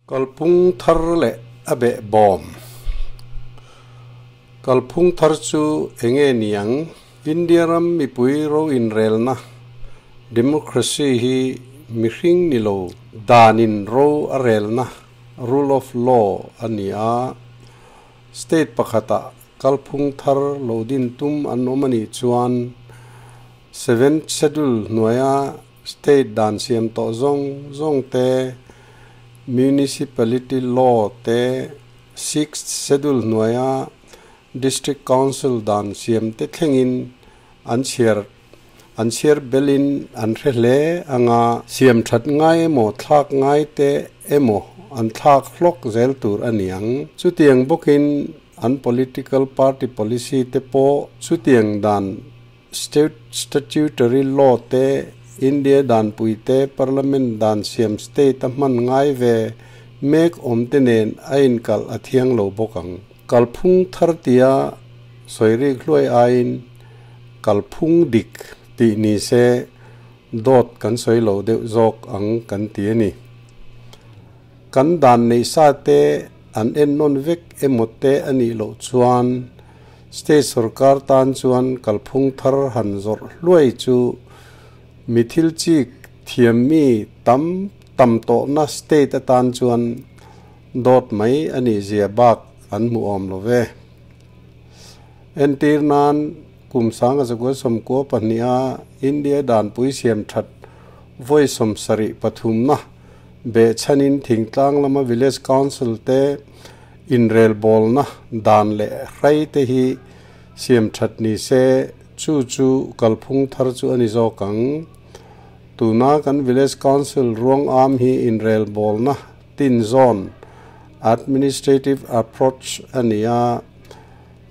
Kalphung thar leh a behbawm. Kalphung thar chu enge niang? India ram mipui ro inrelna, democracy, hi mihring ni lo danin ro a relna, rule of law, a ni a. State pakhatah kalphung thar lo din tum an awm a nih chuan Seventh Schedule hnuaia State dan siam tawh zawng zawng te, Municipality Law te, Sixth Schedule hnuaia District Council dan siam te thlengin an chhiar an chhiar belin an hre hle anga siam that ngai emaw thlak ngai te emaw an thlak hlawk zel tur a niang. Chutiang bawkin an political party policy te pawh chutiang dan State statutory law te, India danpui te, Parliament dan siam state a hman ngai ve mek awm te nen a inkalh a thiang lo bawk ang. Kalphung thar tia sawi rik hluai aiin kalphung dik tih ni se dawt kan sawi lo deuh zawk ang kan ti a ni. Kan dan neih sa te an ennawn vek emaw te a nih loh chuan State sorkar tan chuan kalphung thar han zawrh hluai chu mi thil chik thiam mi tam tam tawhna state atan chuan dawt mai a nih zia bak an hmu awm lo ve. Entir nan kum sanga zakua sawmkua pahniha India danpui siam that vawi sawmsarih pathumna behchhanin thingtlang lama Village Council te Inrelbawlna dan leh hrai te hi siam that ni se, chu chu kalphung thar chu a ni zawk ang. Tuna kan Village Council ruang am hi inrelbawlna tin zawn, administrative approach, a ni a,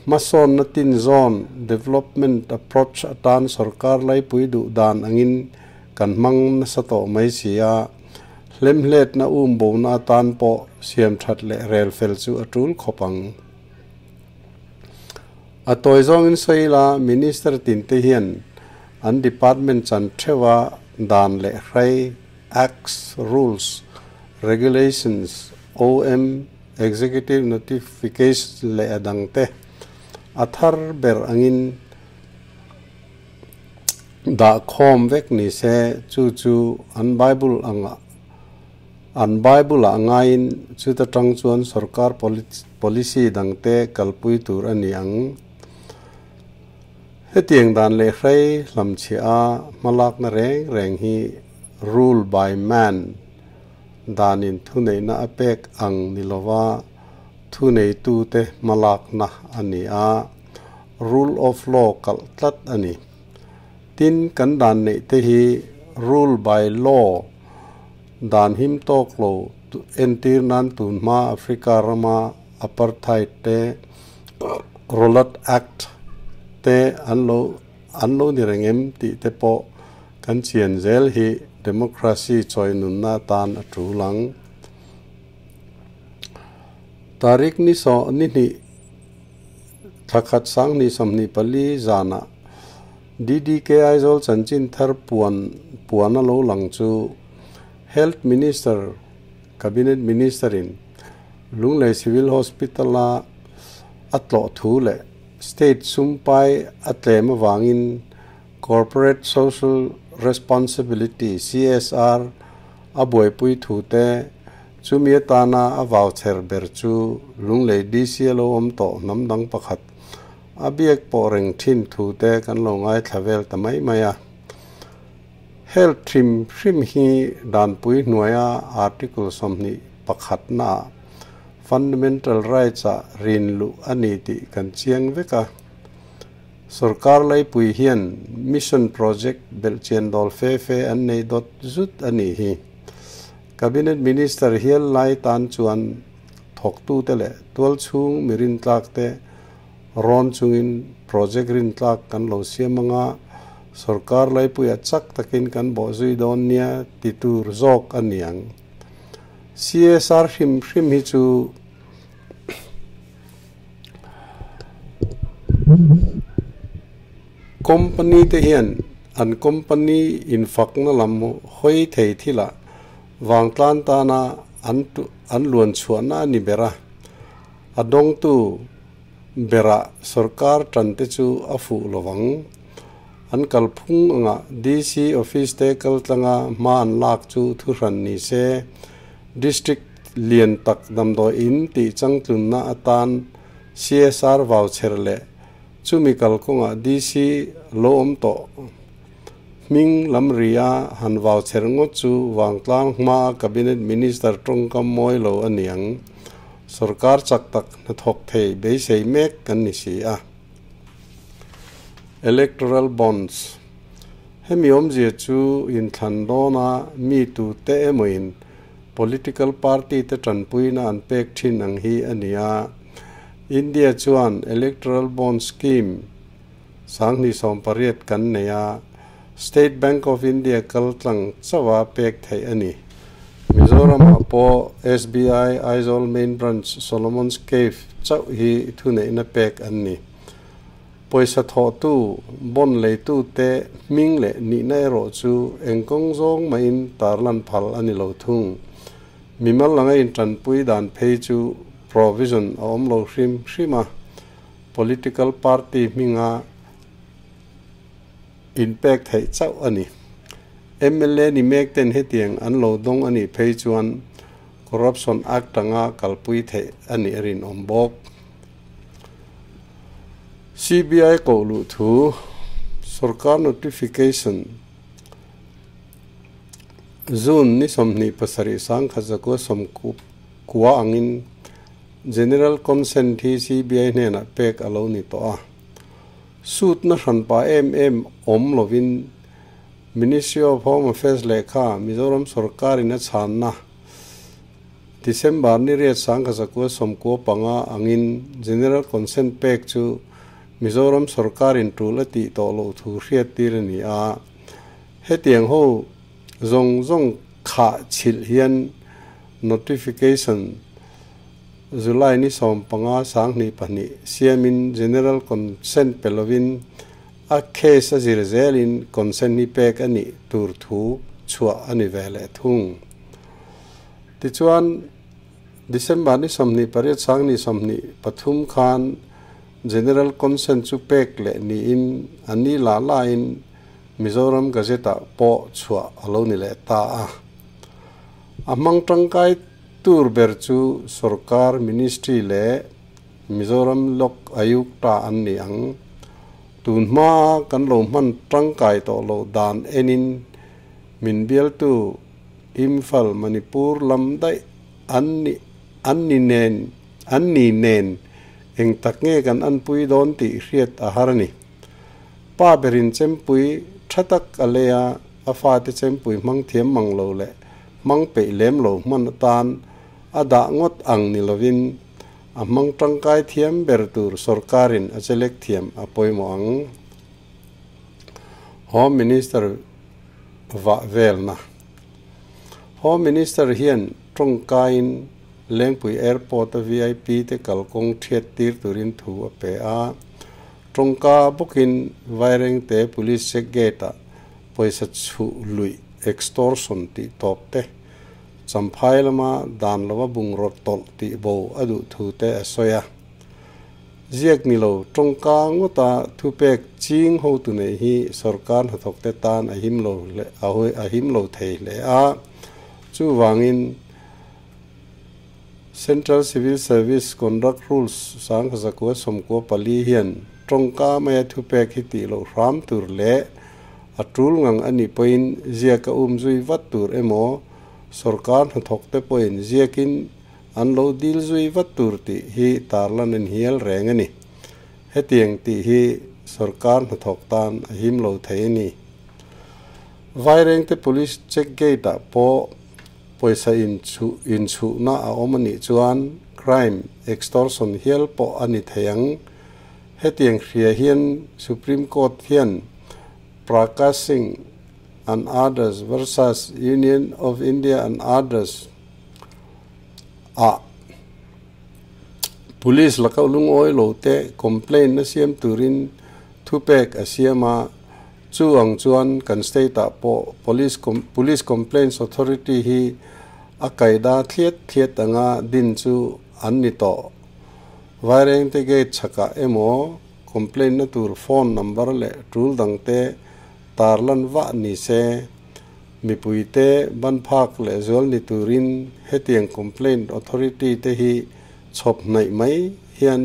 hmasawnna tin zawn, development approach, atan sorkar laipui duh dan angin kan hmang nasa tawh mai si a. Hlemhletna um bona atan pawh siam that leh rel fel chu a tul khawp ang. A tawi zawngin sawi ila Minister tinte hian an department chan theuha dan leh hrai, Acts, Rules, Regulations, OM, Executive Notifications leh a dangte a thar ber angin Dah khawm vek ni se, chu chu an Bible anga an Bible ah ngaiin chuta tang chuan sorkar policy dangte kalpui tur a ni ang. Hetiang dan leh hrei hlamchhiah a hmalakna reng reng hi rule by man danin thuneihna a pek ang ni lova thuneitute hmalakna a ni a. Rule of law kalh tlat a ni. Tin, kan dan neih te hi rule by law dan him tawk lo entir nan tun hma Africa rama apartheid te, Rowlatt Act te an lo an lo ni reng em tih te pawh kan chian zel hi democracy chawi nunna atan a tul ang. Tarik ni saw ni hnih. Thla khat sanghnih 24 zanah DDK Aizawl chanchin thar puan puan a lo lang chu Health Minister, Cabinet Minister in Lunglei Civil Hospital a a tlawh thu leh State sumpai a tlem avangin Corporate Social Responsibility, CSR, A buaipui thute chumi atana a vau chher ber chu Lunglei DC a lo awm tawh hnam dang pakhat a biak pawh reng thin thute kan lo ngaithla vel ta mai mai a. Health hrim hrim hi danpui hnuaia Article 21 naah Fundamental Rights ah rin luh a ni tih kan chiang vek a. Sorkar laipui hian mission project belhchian dawl fe fe an nei dawt zut a nih hi. Cabinet Minister hial lai tan chuan thawktute leh tualchhung mi rintlak te rawn chungin project rintlak kan lo siam anga sorkar laipuiah chak takin kan bawh zui dawn nia ti tur zawk a ni ang. CSR hrim hrim hi chu Company te hian an company infakna lam hawi thei thilah vangtlan tana an an luan chhuahna a ni ber a. A dawngtu berah sorkar tan te chu a fuh lovang. An kalphung anga DC office te kaltlanga hma an lak chu thuhran ni se, District lian tak damdawi in tih changtlunna atan CSR vauchher leh chumi kalkawngah DC lo awm tawh hming lam ria han vauchher ngawt chu vangtlang hmaa Cabinet Minister tawngkam mawi lo a ni ang. Sorkar chak tak hnathawk thei beisei mek kan ni si a. Electoral Bonds, Hemi awmzia chu inthlan dawna mi tute emawin political party te tanpuina an pek thin ang hi a ni a. India chuan Electoral Bond Scheme 2018 kan nei a, State Bank of India kaltlang chauha pek theih a ni. Mizoramah pawh SBI Aizawl Main Branch Solomon's Cave chauh hi thuneihna pek an ni. Pawisa thawhtu, bond leitute hming leh nihna erawh chu eng kawng zawng mahin tarlan phal a ni lo thung. Mimal anga intanpui dan phei chu provision a awm lo hrim hrim a, political party hminga inpek theih chauh a ni. Mla ni mek ten hetiang an lo dawng a nih phei chuan Corruption Act anga kalpui theih a nih a rinawm bawk. CBI koh luh thu Sorkar Notification June ni 27 1019 90 angin General Consent hi CBI hnenah pek a lo ni tawh a. Sutna hranpa em em awm lovin Ministry of Home Affairs lehkha Mizoram sorkarin a chhanna December ni riat 1995 angin General Consent pek chu Mizoram sorkarin tul a tih tawh loh thu hriat tir a ni a. Hetiang ho zawng zawng khah chhilh hian Notification July ni 15 2002 siamin General Consent pe lovin a case a zir zelin consent hi pek a nih tur thu chhuah a ni ve leh thung. Tichuan, December ni 28 2023 khan General Consent chu pek leh niin a ni lah lahin Mizoram Gazette-ah pawh chhuah a lo ni leh ta a. A hmang tangkai tur ber chu sorkar ministry leh Mizoram Lok Ayukta an ni ang. Tun hmaa kan lo hman tangkai tawh loh dan enin min bialtu Imphal, Manipur lam daih an ni an ni nen an ni nen eng tak nge kan anpui dawn tih hriat a har a ni. Pa berin chempui tha tak a lei a, a fate chempui hmang thiam mang lo leh hmang peih lem lo hman atan a dah ngawt ang ni lovin a hmang tangkai thiam ber tur sorkarin a chelek thiam a pawimawh ang. Home Minister vah velna. Home Minister hian tawngkaiin Lengpui Airport-a VIP te kalkawng thiat tir turin thu a pe a. Tawngka bawkin Vairengte Police Check Gate-ah pawisa chhuh luih, extortion, tih tawp te, Champhai lama dan lova bungraw tawlh tih bo a duh thu te a sawi a. Ziak ni lo, tawngka ngawta thupek ching hotu neih hi sorkar hnathawkte tan a him lo a him lo thei hle a. Chuvangin Central Civil Service Conduct Rules 1994 hian tawngka maia thupek hi tih loh hram tur leh a tul ngang a nih pawhin ziak a umzui vat tur emaw sorkar hnathawkte pawhin ziakin An lo dil zui vat tur tih hi tarlan an hial reng a ni. Hetiang tih hi sorkar hnathawk tan a him lo thei a ni. Vairengte Police Check Gate ah pawh pawisa inchhuhna a awm a nih chuan crime extortion hial pawh a ni thei ang. Hetiang hria hian Supreme Court hian Prakash Singh and others versus Union of India and others a Police laka lungawi lo te complaint na siam turin thupek a siam a, chu ang chuan kan state ah pawh Police Police Complaints Authority hi a kaida thliat thliat anga din chu an ni tawh. Vairengte gate chhakah emaw complaint na tur phone number leh tul dangte tarlan vah ni se. Mipuite ban phak leh zual ni turin hetiang complaint authority te hi chhawp hnaih mai hian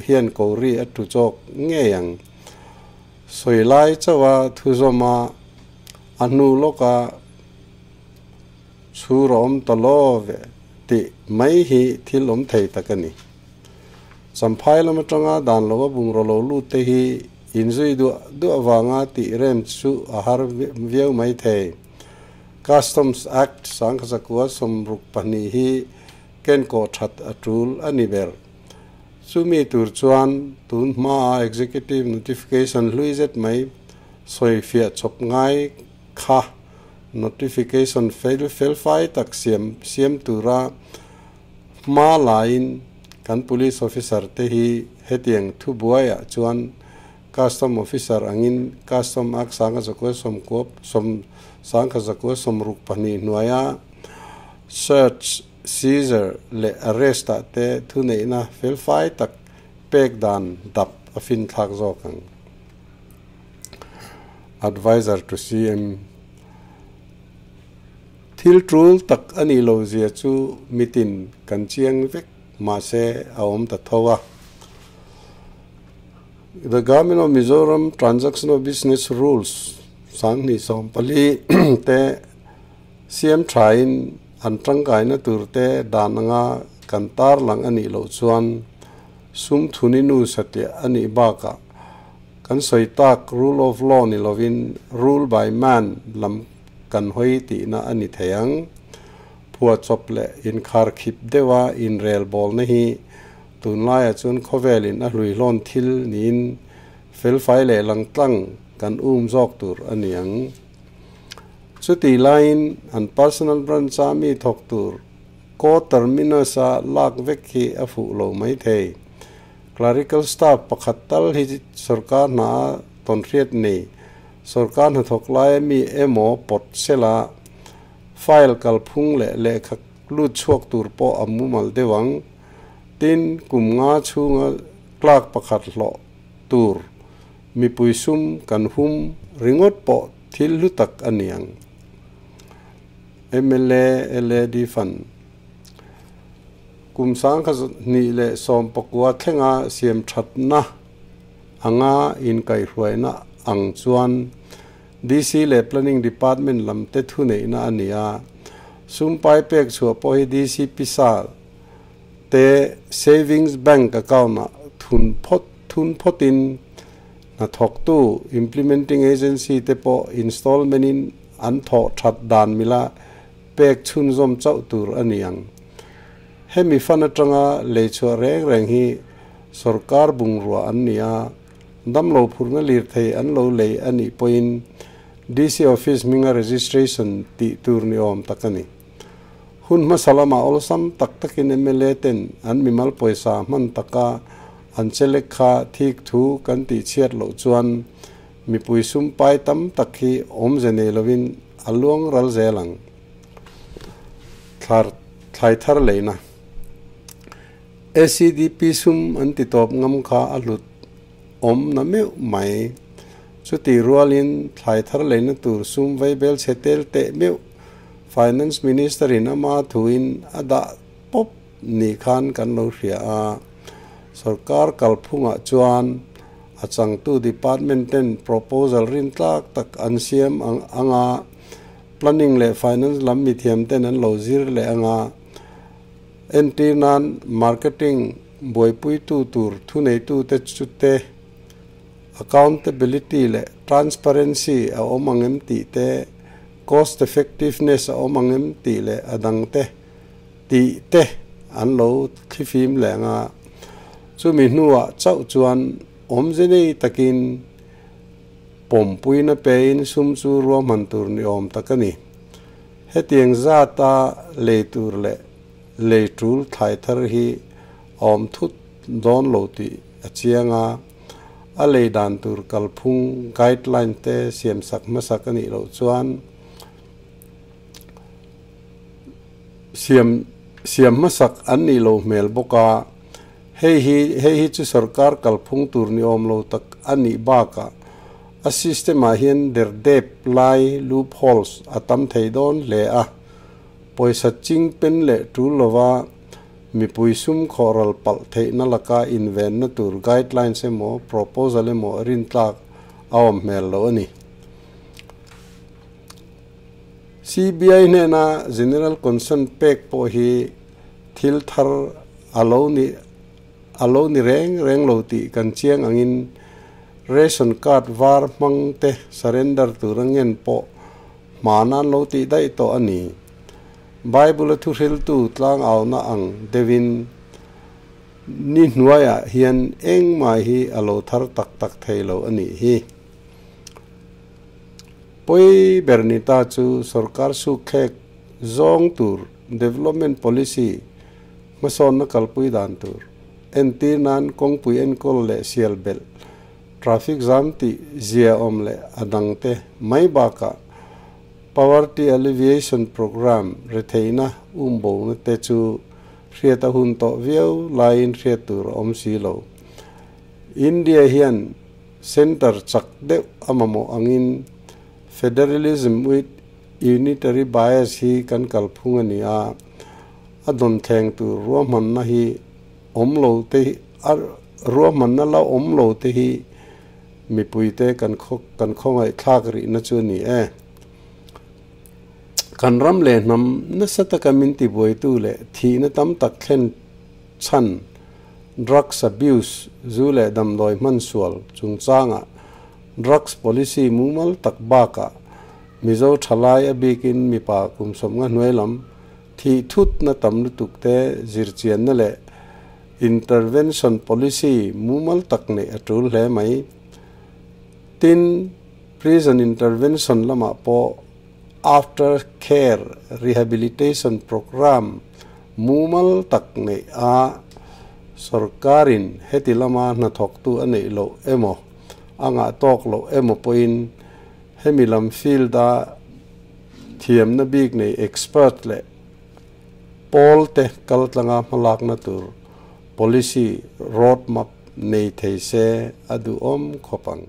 hian kori a tu chawk ngei ang. Sawi lai chauha thuzawma a hnu lawka chhur a awm ta lo ve tih mai hi thil awm thei tak a ni. Champhai lam atanga dan lova bungraw lo lut te hi inzui duah duah avanga tih rem chu a har viau mai thei. Customs Act 1962 hi ken kawh that a tul a ni ber. Chumi tur chuan tun hmaa Executive Notification hlui zet mai sawifiah chawp ngai kha notification fel felfai tak siam siam tura hma laiin kan Police Officer te hi hetiang thubuaiah chuan Custom Officer angin Custom Act 1962 hnuaia search, seizure leh arrest ah te thuneihna felfai tak pek dan dap a finthlak zawk ang. Adviser to CM Thil tul tak a nih lo zia chu mitin kan chiang vek mahse a awm ta tho a. The Government of Mizoram Transaction of Business Rules 2014 te siam thain an tangkaina turte dan anga kan tarlang a nih loh chuan sum thuni nu satliah a nih bakah kan sawi tak rule of law ni lovin rule by man lam kan hawi tihna a ni thei ang. Phuahchawp leh inkharkhip deuha inrel bawlna hi tunlaiah chuan khawvelin a hluihlawn thil niin felfai leh langtlang kan um zawk tur a ni ang. Chutih laiin an personal branch-a mi thawk tur co-terminus-a lak vek hi a fuh lo mai thei. Clerical staff pakhat tal hi sorkar hna a tawnhriat nei, sorkar hnathawk laia mi emaw pawt sela file kalphung leh lehkha lut chhuak tur pawh a mumal deuh ang. Tin, kum nga chhunga clerk pakhat hlawh tur mipui sum kan hum ringawt pawh thil hlu tak a ni ang. Mla LAD Fund Kum 2019 thlenga siam thatna anga inkaihhruaina ang chuan DC leh Planning Department lam te thuneihna a ni a. Sum pai pek chhuah pawh hi DC pisa te Savings Bank account-ah thun phawt thun phawtin hnathawktu Implementing Agency te pawh installment-in an thawh that dan mila pek chhunzawm chauh tur a ni ang. Hemi fan atanga lei chhuah reng reng hi sorkar bungrua an ni a, damlo phurna lirthei an lo lei a nih pawhin DC Office hminga registration tih tur ni awm tak a ni. Hun hmasa lamah awlsam tak takin mla ten an mimal pawisa hman taka an chelek kha thik thu kan tih chhiat loh chuan mipui sum pai tam tak hi awmze nei lovin a luang ral zel ang. Thlar thlai thar leina. ACDP sum an ti tawp ngam kha a hlut awm na meuh mai. Chutih rualin thlai thar leina tur sum vaibel chhe tel teh meuh Finance Minister in ama thuin a dah pawp ni khan kan lo hria a. Sorkar kalphungah chuan a changtu department ten proposal rintlak tak an siam anga planning leh finance lam mithiam ten an lo zir leh anga entir nan marketing buaipuitu tur thuneitute chu te accountability leh transparency a awm ang em tih te, cost effectiveness a awm ang em tih leh a dang te tih te an lo thlifim leh anga chumi hnuah chauh chuan awmze nei takin pawmpuina pein sum chu ruahman tur ni awm tak a ni. Hetiang zata lei tur leh lei tul thlai thar hi a awm thut dawn lo tih a chiang a, a lei dan tur kalphung guideline te siamsak hmasak a nih loh chuan. Siam siam hmasak an nih loh hmel bawk a, hei hi hei hi chu sorkar kalphung tur ni awm lo tak a nih bakah a system ah hian derdep lai, loopholes, a tam thei dawn hle a, pawisa ching pen leh tul lova mipui sum khawhral palh theihna laka invenna tur guidelines emaw proposal emaw rintlak a awm hmel lo a ni. CBI hnena General Consent pek pawh hi thil thar a lo ni a lo ni reng reng lo tih kan chiang angin Ration Card var hmang te surrender tura ngen pawh hman an lo tih daih tawh a ni. Bible-a thuhriltu tlangauna ang deuhin ni hnuaiah hian engmah hi a lo thar tak tak thei lo a nih hi. Pawi ber ni ta chu sorkar sukkhek zawng tur development policy hmasawnna kalpui dan tur entir nan kawngpui enkawl leh sial belh, traffic jam tih zia awm leh a dangte mai bakah poverty alleviation programme retheihna umbona te chu hriat a hun tawh viau laiin hriat tur a awm si lo. India hian Centre chak deuh a mamawh angin Federalism with Unitary Bias hi kan kalphung a ni a, a dawn thleng tur ruahmanna hi awm lo te hi a ruahmanna la awm lo te hi mipuite kan khaw kan khawngaihthlak rihna chu a ni e. Kan ram leh hnam nasa taka min tibuaitu leh thihna tam tak thlen chhan Drugs abuse, zu leh damdawi hman sual chungchangah drugs policy mumal tak bakah Mizo thalai a bikin mipa kum sawmnga hnuai lam thih thutna tam lutuk te zirchianna leh intervention policy mumal tak neih a tul hle mai. Tin, prison intervention lamah pawh after care rehabilitation programme Mumal tak neih a sorkarin heti lama hnathawktu a neih loh emaw, a ngah tawk loh emaw pawhin hemi lam field-a thiamna bik nei expert leh pawlte kaltlanga hmalakna tur policy roadmap nei thei se a duhawm khawp ang.